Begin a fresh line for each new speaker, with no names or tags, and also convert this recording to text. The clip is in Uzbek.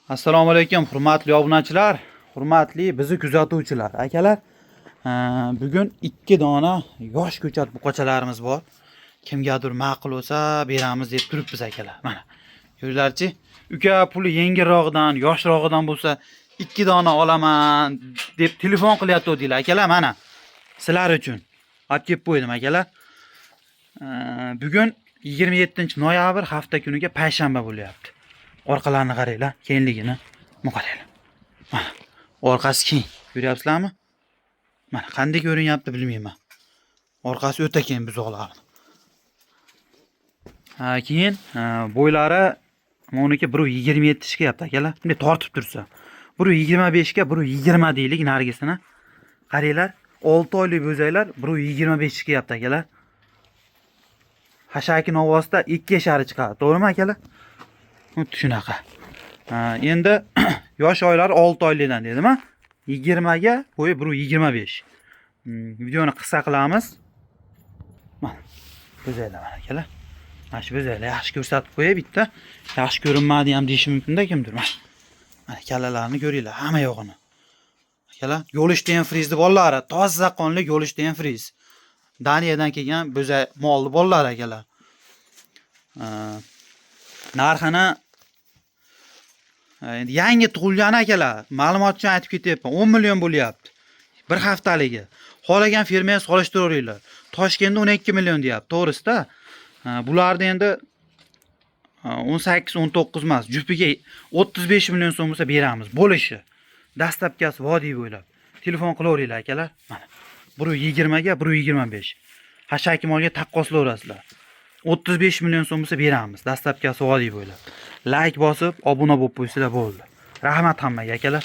Assalomu alaykum, hurmatli obunachilar, hurmatli bizni kuzatuvchilar, akalar. Bugun ikki dona yosh ko'chat buqachalarimiz bor. Kimgadir ma'qul bo'lsa, beramiz deb turibmiz, akalar. Mana. Ko'ringlarchi, uka, puli yengilrog'idan, yoshrog'idan bo'lsa, ikki dona olaman deb telefon qilyapti, akalar, mana. Sizlar uchun olib kelib qo'ydim, akalar. Bugun 27 noyabr, hafta kuniga payshanba bo'lyapti. Orqalarini qaranglar, kengligini. Buni qaranglar. Mana, orqasi keng. Ko'ryapsizlarmi? Mana, qanday ko'rinyapti, bilmayman. Orqasi o'ta keng buzoqlarni. Ha, keyin bo'ylari buniki 1.27 chiqyapti, akalar. Bunday tortib tursa. 1.25 ga 1.20 deylik narigisini. Qaranglar, 6 oylik bo'zaklar 1.25 chiqyapti, akalar. Hashaki novvosda 2 yashari chiqadi. To'g'rimi, akalar? Xuddi shunaqa. Ha, endi yosh oylari 6 oylikdan dedim, ha? 20 ga bo'yi 1.25. Videoni qisqa qilamiz. Mana bo'zaklar, mana, akalar. Mana shu bo'zaklar yaxshi ko'rsatib qo'yay bitta. Yaxshi ko'rinmadi ham deyishi mumkin-da kimdir. Mana. Mana, kallalarini ko'ringlar, hamma yo'g'ini. Akalar, Golshteyn Frizni bolalari, toza qonli Golshteyn Friz. Daniyadan kelgan bo'zak molni bolalari, akalar. Narxini endi yangi tug'ilgan, akalar, ma'lumot uchun aytib ketyapman, 10 million bo'lyapti bir haftaligi. Xohlagan firmaga solishtiraveringlar. Toshkentda 12 million deyapti, to'g'risida. Bularni endi 18, 19 emas, jupiga 35 million so'm bo'lsa beramiz bo'lishi. Доставка si vodiy bo'ylab. Telefon qilaveringlar, akalar. Mana, 1.20 ga 1.25, hashaki molga taqqoslaverasizlar. 35 million so'm bo'lsa beramiz. Доставка si vodiy bo'ylab. Layk bosib, obuna bo'lib qo'ysanglar bo'ldi. Rahmat hammaga, akalar.